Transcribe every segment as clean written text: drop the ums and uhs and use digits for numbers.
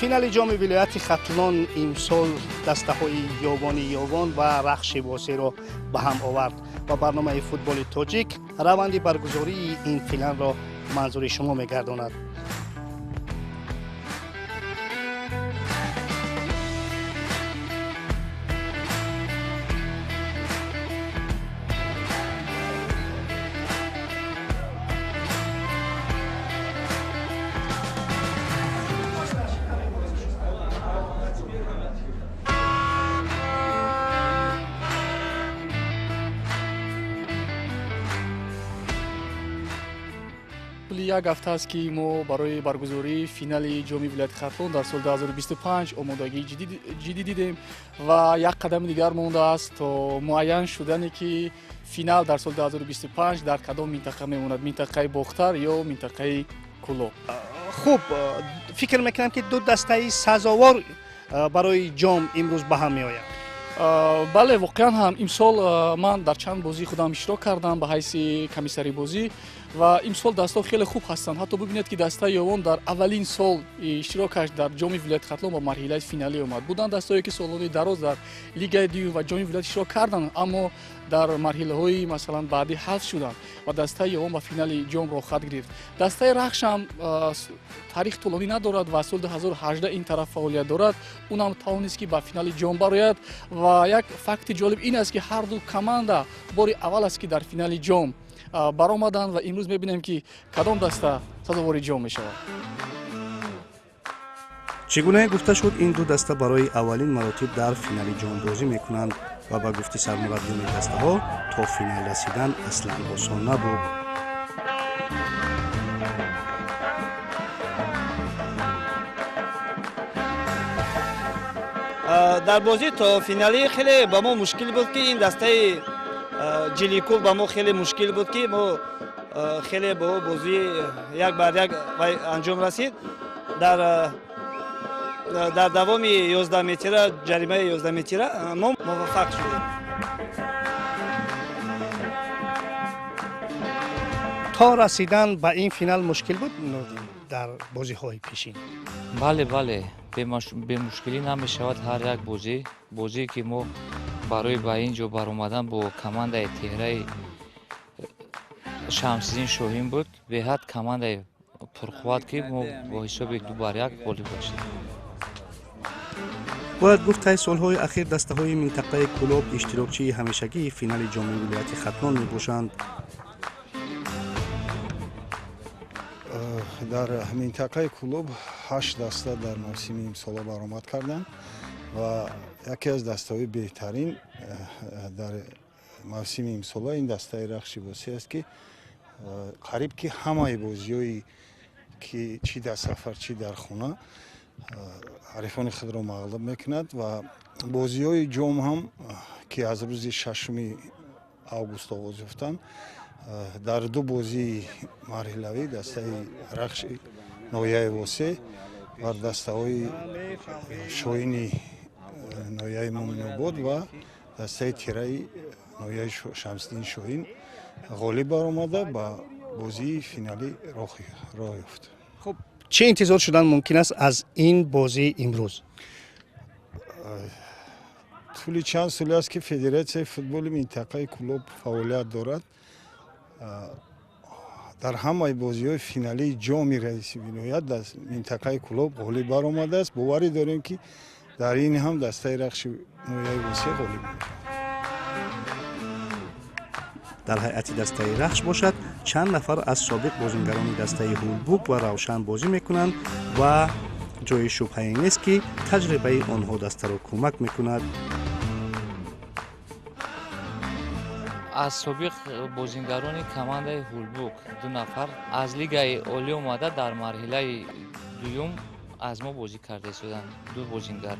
Финали ҷоми вилояти Хатлон имсол дастаҳои Ёвони Ёвон ва Рахши Восеро ба ҳам овард ва барномаи футболи тоҷик раванди баргузории ин финалро манзури шумо мегардонад. Як ҳафта аст, ки мо барои баргузории финали ҷоми вилояти Хатлон дар соли 2025 омодагии ҷиддӣ дидем ва як қадами дигар мондааст то муайян шудане, ки финал дар соли 2025 дар кадом минтақа мемонад: минтақаи Бохтар ё минтақаи Кӯлоб. Хуб, фикр мекунам, ки ду дастаи сазовор барои ҷом имрӯз ба ҳам меоянд. Бале, воқеан ҳам имсол ман дар чанд бозии худам иштирок кардам ба ҳайси комиссари бозӣ ва имсол дастаҳо хеле хуб ҳастанд. Ҳатто бибинед, ки дастаи Ёвон дар аввалин сол иштирокаш дар ҷоми вилояти Хатлон ба марҳилаи финалӣ омад. Буданд дастаҳое, ки солони дароз дар лигаи дуюм ва ҷоми вилоят иштирок карданд, аммо дар марҳилаҳои, масалан, баъдӣ ҳазф шуданд ва дастаи Ёвон ба финали ҷом роҳхат гирифт. Дастаи Рахш ҳам таърих тӯлонӣ надорад ва соли 2018 ин тараф фаъолият дорад. Унам тавонист, ки ба финали ҷом барояд. Ва як факти ҷолиб ин аст, ки ҳар ду команда бори аввал аст, ки дар финали ҷом баромаданд ва имрӯз мебинем, ки кадом даста сазовори ҷом мешавад. Чӣ гунае гуфта шуд, ин ду даста барои аввалин маротиб дар финали ҷом бозӣ мекунанд ва ба гуфти сармураббиёни дастаҳо, то финал расидан аслан осон набуд. Дар бозӣ то финалӣ хеле ба мо мушкил буд, ки ин дастаи Ҷиликул ба мо хеле мушкил буд, ки мо хеле бо бозӣ як бар як анҷом расид. Дар давоми 11 метра, ҷаримаи 11 метра мо муваффақ шудем. То расидан ба ин финал мушкил буд дар бозиҳои пешин? Бале, бале, бемушкилӣ намешавад ҳар як бозӣ. Бозие, ки мо барои ба ин ҷо баромадан бо командаи теҳраи Шамсиддин Шоҳин буд, беҳад командаи пурқувват, ки мо бо ҳисоби 2-1 ғолиб гаштем. Бояд гуфт, таи солҳои ахир дастаҳои минтақаи Кӯлоб иштирокчии ҳамешагии финали ҷоми вилояти Хатлон мебошанд. Дар минтақаи Кӯлоб ҳашт даста дар мавсими имсола баромад карданд ва яке аз дастаҳои беҳтарин дар мавсими имсола ин дастаи Рахши Восеъ аст, ки қариб ки ҳамаи бозиҳои, ки чӣ дар сафар, чӣ дар хона, ҳарифони худро мағлуб мекунад ва бозиҳои ҷом ҳам, ки аз рӯзи 6 август оғоз ёфтанд, дар ду бозии марҳилавӣ дастаи Рахши ноҳияи Восеъ бар дастаҳои Шоҳини ноҳияи Муъминобод ва дастаи Тираи ноҳияи Шамсиддин Шоҳин ғолиб баромада, ба бозии финалӣ роҳ ёфт. Хуб, чӣ интизор шудан мумкин аст аз ин бозии имрӯз? Тӯли чанд соле аст, ки Федератсияи футболи минтақаи Кӯлоб фаъолият дорад, дар ҳамаи бозиҳои финалии ҷоми раиси вилоят дар минтақаи Кӯлоб ғолиб баромадааст. Боварӣ дорем, ки дар ин ҳам дастаи Рахши ноҳияи Восеъ ғолиб мешавад. Дар ҳайати дастаи Рахш бошад, чанд нафар аз собиқ бозингарони дастаи Ҳулбук ва Равшан бозӣ мекунанд ва ҷои шубҳае нест, ки таҷрибаи онҳо дастаро кӯмак мекунад. Аз собиқ бозингарони командаи Ҳулбук ду нафар аз лигаи олӣ омада, дар марҳилаи дуюм аз мо бозӣ карда истоданд, ду бозингар.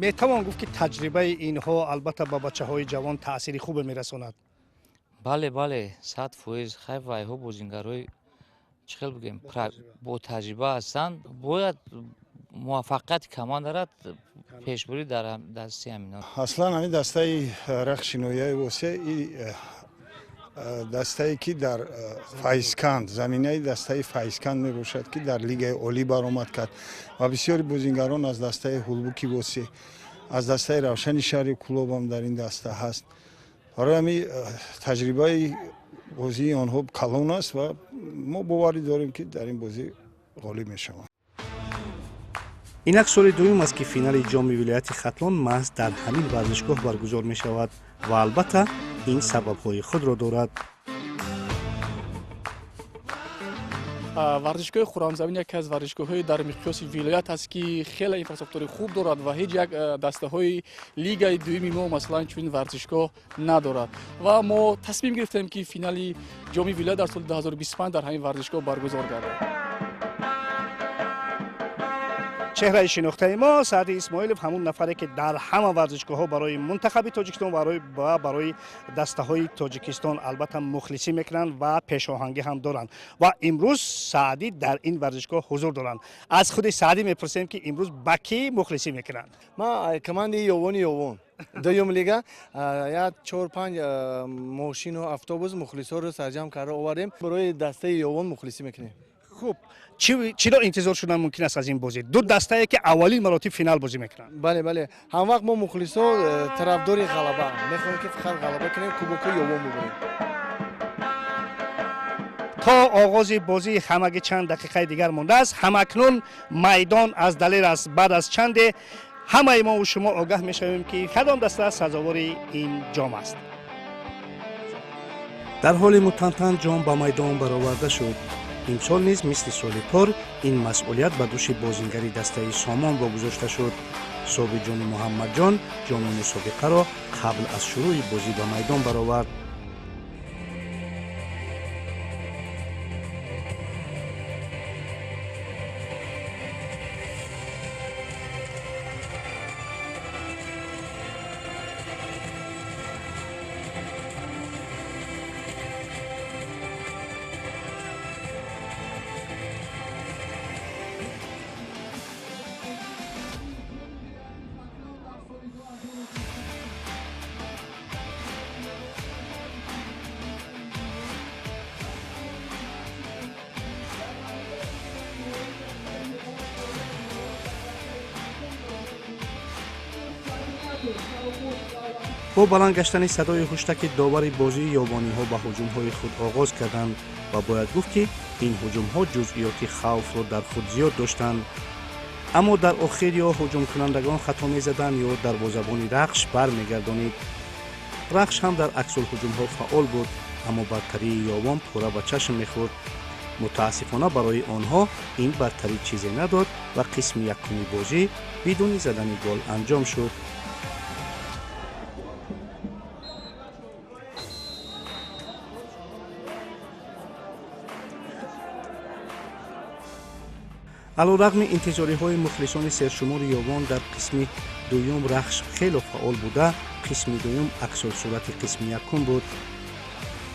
Метавон гуфт, ки таҷрибаи инҳо албатта ба бачаҳои ҷавон таъсири хубе мерасонад? Бале, бале, 100%. Хайр, вайҳо бозингарои, чӣ хел бигӯем, бо таҷриба ҳастанд. Бояд муваффақияти командара пешбурӣ дар дасти ҳамино. Аслан ҳамин дастаи Рахши ноҳияи Восеъ. Дастае ки дар Файзканд, заминаи дастаи Файзканд мебошад, ки дар лигаи олӣ баромад кард ва бисёри бозингарон аз дастаи Ҳулбуки Восеъ, аз дастаи Равшани шаҳри Кӯлобам дар ин даста ҳаст. Барои ҳамин таҷрибаи бозии онҳо калон аст ва мо боварӣ дорем, ки дар ин бозӣ ғолиб мешаванд. Инак соли дуюм аст, ки финали ҷоми вилояти Хатлон маҳз дар ҳамин варзишгоҳ баргузор мешавад ва албатта ин сабабҳои худро дорад. Варзишгоҳи Хуррамзамин яке аз варзишгоҳҳои дар миқёси вилоят аст, ки хеле инфраструктураи хуб дорад ва ҳеҷ як дастаҳои лигаи дуюми мо масалан чунин варзишгоҳ надорад ва мо тасмим гирифтем, ки финали ҷоми вилоят дар соли 2025 дар ҳамин варзишгоҳ баргузор гардад. Чеҳраи шинохтаи мо Саъди Исмоилов, ҳамун нафаре, ки дар ҳама варзишгоҳҳо барои мунтахаби Тоҷикистон ва барои дастаҳои Тоҷикистон албатта мухлисӣ мекунанд ва пешоҳангӣ ҳам доранд ва имрӯз Саъдӣ дар ин варзишгоҳ ҳузур доранд. Аз худи Саъдӣ мепурсем, ки имрӯз ба кӣ мухлисӣ мекунанд. Ман командаи Ёвони Ёвон, дуюм лига, як 4-5 мошину автобус мухлисҳоро сарҷамъ карда овардем, барои дастаи Ёвон мухлисӣ мекунем. Хуб, чиро интизор шудан мумкин аст аз ин бозӣ? Ду дастае, ки аввалин маротиб финал бозӣ мекунанд. Бале, бале, ҳамвақт мо мухлисо тарафдори ғалаба, мехоҳем, ки фақат ғалаба кунем, кубоки Ёвон бибарем. То оғози бозӣ ҳамагӣ чанд дақиқаи дигар мондааст. Ҳамакнун майдон аз далер аст. Баъд аз чанде ҳамаи мову шумо огаҳ мешавем, ки кадом даста сазовори ин ҷом аст. Дар ҳоли мутантан ҷом ба майдон бароварда шуд. Имсол низ мисли соли пор ин масъулият ба дӯши бозингари дастаи Сомон вогузошта шуд. Собиҷони Муҳаммадҷон ҷоми мусобиқаро қабл аз шурӯи бозӣ ба майдон баровард. Бо баланд гаштани садои ҳуштаки довари бозии ёвониҳо ба ҳуҷумҳои худ оғоз карданд ва бояд гуфт, ки ин ҳуҷумҳо ҷузъиёти хавфро дар худ зиёд доштанд. Аммо дар охир ё ҳуҷумкунандагон хато мезаданд, ё дарвозабони Рахш бармегардонид. Рахш ҳам дар аксулҳуҷумҳо фаъол буд, аммо бартарии Ёвон пурра ба чашм мехӯрд. Мутаассифона барои онҳо ин бартарӣ чизе надод ва қисми якуми бозӣ бидуни задани гол анҷом шуд. Алорағми интизориҳои мухлисони сершумори Ёвон, дар қисми дуюм Рахш хело фаъол буда, қисми дуюм аксулсурати қисми якум буд.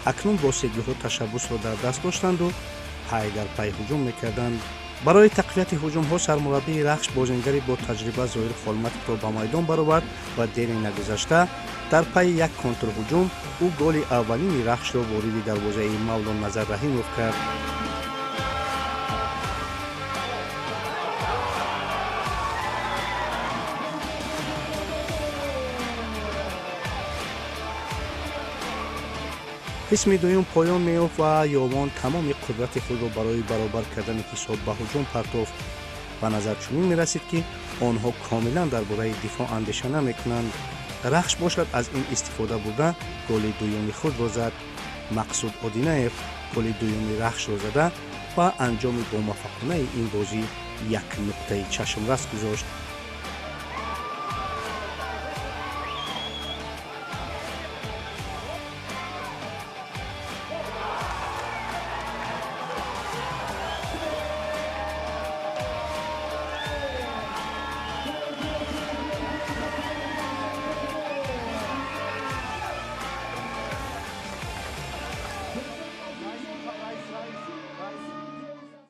Акнун восегиҳо ташаббусро дар даст доштанду пай дар пай ҳуҷум мекарданд. Барои тақвияти ҳуҷумҳо сармураббии Рахш бозингари бо таҷриба Зоир Холматовро ба майдон баровард ва дери нагузашта дар пайи як контрҳуҷум ӯ голи аввалини Рахшро вориди дарвозаи Мавлонназар Раҳимов кард. Қисми дуюм поён меёфт ва Ёвон тамоми қудрати худро барои баробар кардани ҳисоб ба ҳуҷум партофт. Ба назар чунин мерасид, ки онҳо комилан дар бораи дифоъ андеша намекунанд. Рахш бошад, аз ин истифода бурда голи дуюми худро зад. Мақсуд Одинаев голи дуюми Рахшро зада ва анҷоми бомуваффақонаи ин бозӣ як нуқтаи чашмрас гузошт.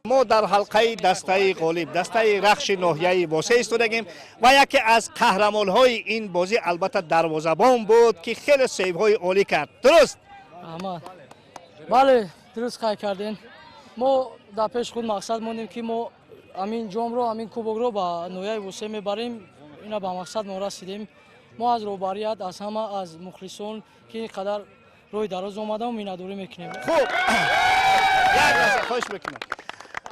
Мо дар ҳалқаи дастаи ғолиб, дастаи Рахши ноҳияи Восеъ истодагем ва яке аз қаҳрамонҳои ин бозӣ албатта дарвозабон буд, ки хеле сейвҳои олӣ кард. Дуруст? Бале, дуруст қайд кардем. Мо дар пеши худ мақсад мондем, ки мо ҳамин ҷомро, ҳамин кубокро ба ноҳияи Восе мебарем. Ина ба мақсад мо расидем. Мо аз роҳбарият, аз ҳама, аз мухлисон, ки ин қадар роҳи дароз омадам, миннатдорӣ мекунем. Хуб, як лаҳза, хоҳиш мекунам.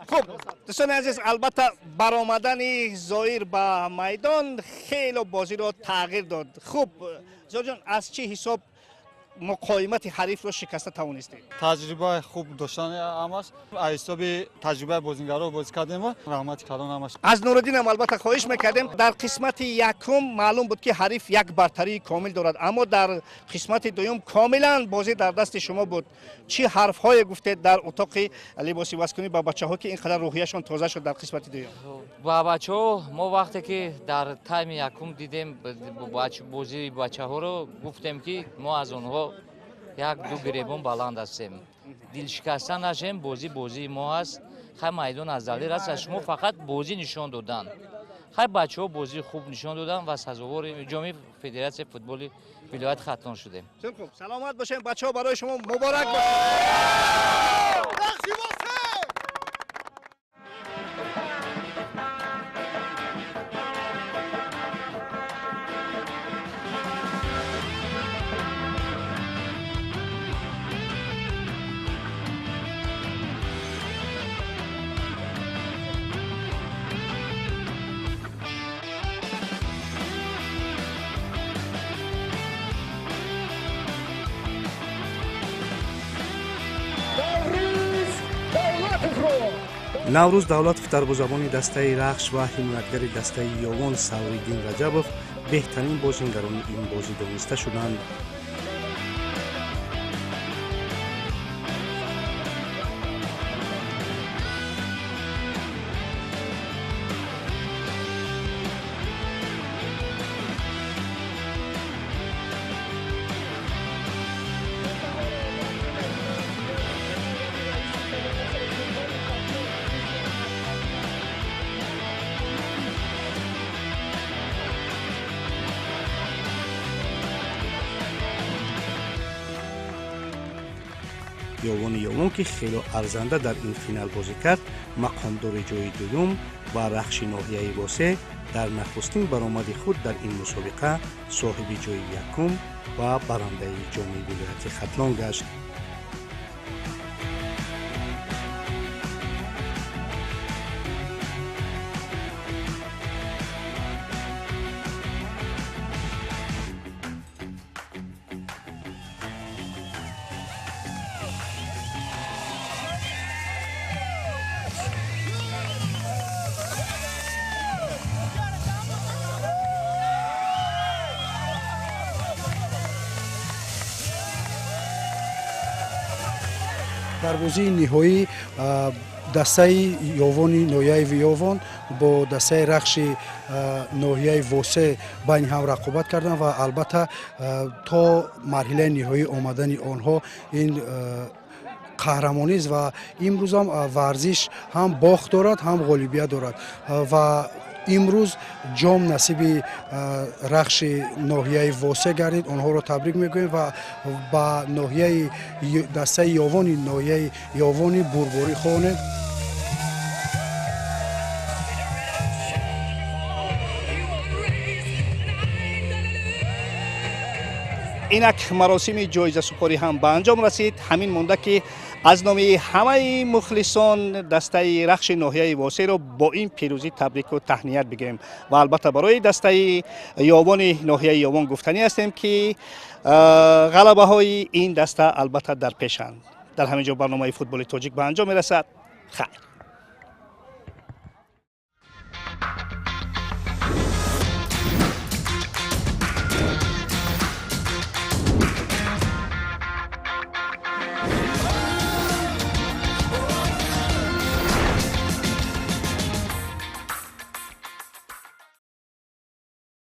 Хуб, дӯстони азиз, албатта, баромадани Зоир ба майдон хело бозиро тағйир дод. Хуб, Зоирҷон, аз чӣ ҳисоб муқовимати ҳарифро шикаста тавонистед? Таҷрибаи хуб доштани ҳамаш, аз ҳисоби таҷрибаи бозингаро бозӣ кардем. Раҳмати калон ҳамаш. Аз Нуриддинам албатта хоҳиш мекардем. Дар қисмати якум маълум буд, ки ҳариф як бартарии комил дорад, аммо дар қисмати дуюм комилан бозӣ дар дасти шумо буд. Чӣ ҳарфҳое гуфтед дар утоқи либосивазкунӣ ба бачаҳо, ки ин қадар рӯҳияшон тоза шуд дар қисмати дуюм? Ба бачаҳо мо вақте ки дар тайми якум дидем бозии бачаҳоро, гуфтем, ки мо аз онҳо як-ду гиребон баланд ҳастем, дилшикаста нашем, бозӣ бозии мо аст. Хай, майдон аз далер аст, аз шумо фақат бозӣ нишон додан. Хай, бачаҳо бозии хуб нишон доданд ва сазовори ҷоми Федератсияи футболи вилояти Хатлон шудем. Хуб, саломат бошем, бачаҳо, барои шумо муборак бошад. Наврӯз Давлатов, дарвозабони дастаи Рахш, ва ҳимоятгари дастаи Ёвон Савриддин Раҷабов беҳтарин бозингарони ин бозӣ дониста шуданд. Ёвони Ёвон, ки хело арзанда дар ин финал бозӣ кард, мақомдори ҷои дуюм ва Рахши ноҳияи Восе дар нахустин баромади худ дар ин мусобиқа соҳиби ҷои якум ва барандаи ҷоми вилояти Хатлон гашт. Дар бозии ниҳоӣ дастаи Ёвони ноҳияи Ёвон бо дастаи Рахши ноҳияи Восе байни ҳам рақобат карданд ва албатта то марҳилаи ниҳоӣ омадани онҳо ин қаҳрамонист. Ва имрӯзам варзиш ҳам бохт дорад, ҳам ғолибият дорад, ва имрӯз ҷом насиби Рахши ноҳияи Восе гардид. Онҳоро табрик мегӯем ва ба ноҳияи дастаи Ёвони ноҳияи Ёвони бурборӣ хоҳонем. Инак маросими ҷоизасупорӣ ҳам ба анҷом расид. Ҳамин монда, ки аз номи ҳамаи мухлисон дастаи Рахши ноҳияи Восеро бо ин пирӯзӣ табрику таҳният бигӯем ва албатта барои дастаи Ёвони ноҳияи Ёвон гуфтанӣ ҳастем, ки ғалабаҳои ин даста албатта дар пешанд. Дар ҳамин ҷо барномаи Футболи тоҷик ба анҷом мерасад. Хайр.